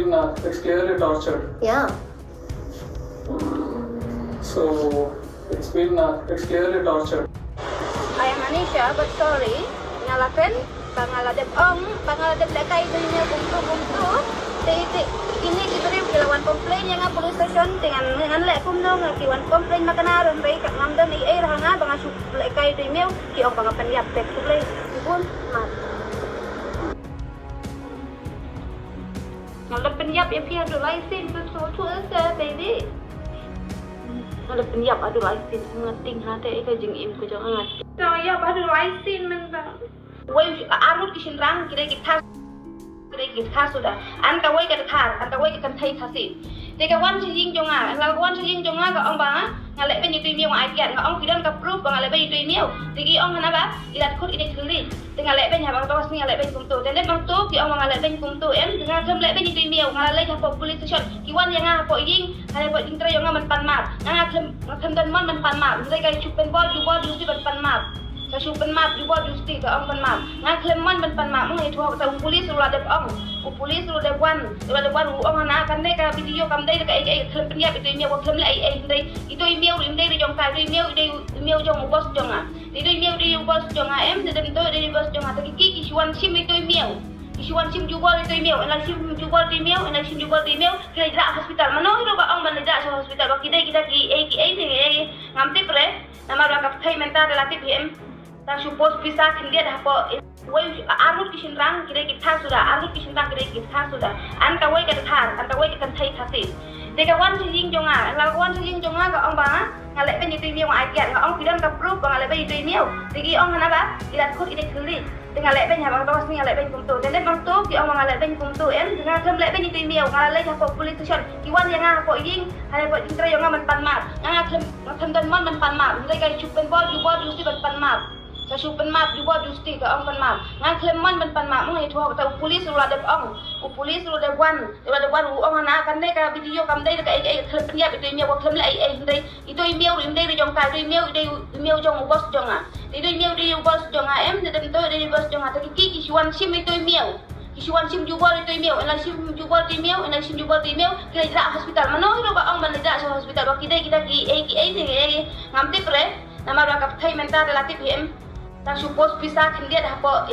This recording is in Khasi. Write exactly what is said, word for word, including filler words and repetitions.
Uh, it's clearly torture. Yeah. So it's been uh, it's clearly torture. I am Anisha, but sorry, nga la kren ba nga la dep ong, ba nga la dep lehkai ïa ine kumtu kumtu. Te te ine ki briew ki la wan complain ïa nga police station, te ngan ngan leh kumno, nga ki wan complain ma kane, hynrei ka ngam don ei ei ha nga ba nga shu lehkai ïa ine, ki ong ba nga pynïap. Te khublei. Bun mat. Nga la pynïap ïa phi haduh lai sien, phi sngewthuh se baby. Nga la pynïap haduh lai sien, nga ting ha te ka jingim ka jong nga. Nga ïap haduh lai sien mynta. Wei arngut ki shynrang ki dei ki thar, ki dei ki thar suda. An kawei ka dkhar, an kawei ka kynthei Khasi. Te ka wan sha ïing jong nga, la wan sha ïing jong nga ka ong ba nga lehbeiñ ïa ine, nga ai kiad, nga ong ki don ka proof ba nga lehbeiñ ïa ine. Te ki ong hana ba i la khot ine thylli. Te nga lehbeiñ, haba nga to ka sngi nga lehbeiñ kumto. Te leit bang to ki ong ba nga lehbeiñ kumto em, te nga khlem lehbeiñ ïa ine, nga la leit hapoh police station. Ki wan ïa nga hapoh ïing, hapoh ïing trei ïa nga ban pan map. Nga nga khlem, nga khlem don mon ban pan map. Hynrei ka shu pynbor jubor justi ban pan map. Ka shu pan map jubor justi, ka ong pan map. Nga khlem mon ban pan map. Nga ïathuh ha u police ruh la dep ong. U police ruh dep wan, ruh la dep wan u ong hana kane ka video kam dei ka ei ei, khlem pynïap ine, ka khlem leh ei ei, hynrei ine ym dei ri jong ka, ine ym dei, ine jong u boss jong nga. Te ine ym dei u boss jong nga em, te dem to ine u boss jong nga. Te ki ki shu wan shim ine. Ki shu wan shim jubor ine, ina shim jubor ine, ina shim jubor ine. Ki la ïa rah hospital. Mano hi ruh ba ong ban ïa rah sha hospital ba ki dei kita ki ei ki ei, te ei ngam tip re. Namar ba ka pyrthei mynta da la tip hi em. Tang shu post pisa khyndiat hapoh. Wei arngut ki shynrang ki dei ki thar suda, arngut ki shynrang ki dei ki thar suda. An kawei ka dkhar, an kawei ka kynthei Khasi. Te ka wan sha ïing jong nga, la wan sha ïing jong nga ka ong ba nga lehbeiñ ïa ine, nga ai kiad, nga ong ki don ka proof ba nga lehbeiñ ïa ine. Te ki ong hana ba i la khot ine thylli. Te nga lehbeiñ, haba nga to ka sngi nga lehbeiñ kumto. Te leit bang to ki ong ba nga lehbeiñ kumto em, te nga khlem lehbeiñ ïa ine, nga la leit hapoh police station. Ki wan ïa nga hapoh ïing, hapoh ïing trei ïa nga ban pan map. Nga nga khlem, nga khlem don mon ban pan map. Hynrei ka shu pynbor jubor justi ban pan map. Ka shu pan map jubor justi, ka ong pan map. Nga khlem mon ban pan map. Nga ïathuh ha u police ruh la dep ong. U police ruh dep wan, ruh la dep wan u ong hana kane ka video kam dei ka ei ei, khlem pynïap ine, ka khlem leh ei ei, hynrei ine ym dei ri jong ka, ine ym dei, ine jong u boss jong nga. Te ine ym dei u boss jong nga em, te dem to ine u boss jong nga. Te ki ki ki shu wan shim ine. Ki shu wan shim jubor ine, ina shim jubor ine, ina shim jubor ine. Ki la ïa rah hospital. Mano hi ruh ba ong ban ïa rah sha hospital ba ki dei kita ki ei ki ei, te ei ngam tip re. Namar ba ka pyrthei mynta da la tip hi em. Tang shu post pisa khyndiat hapoh.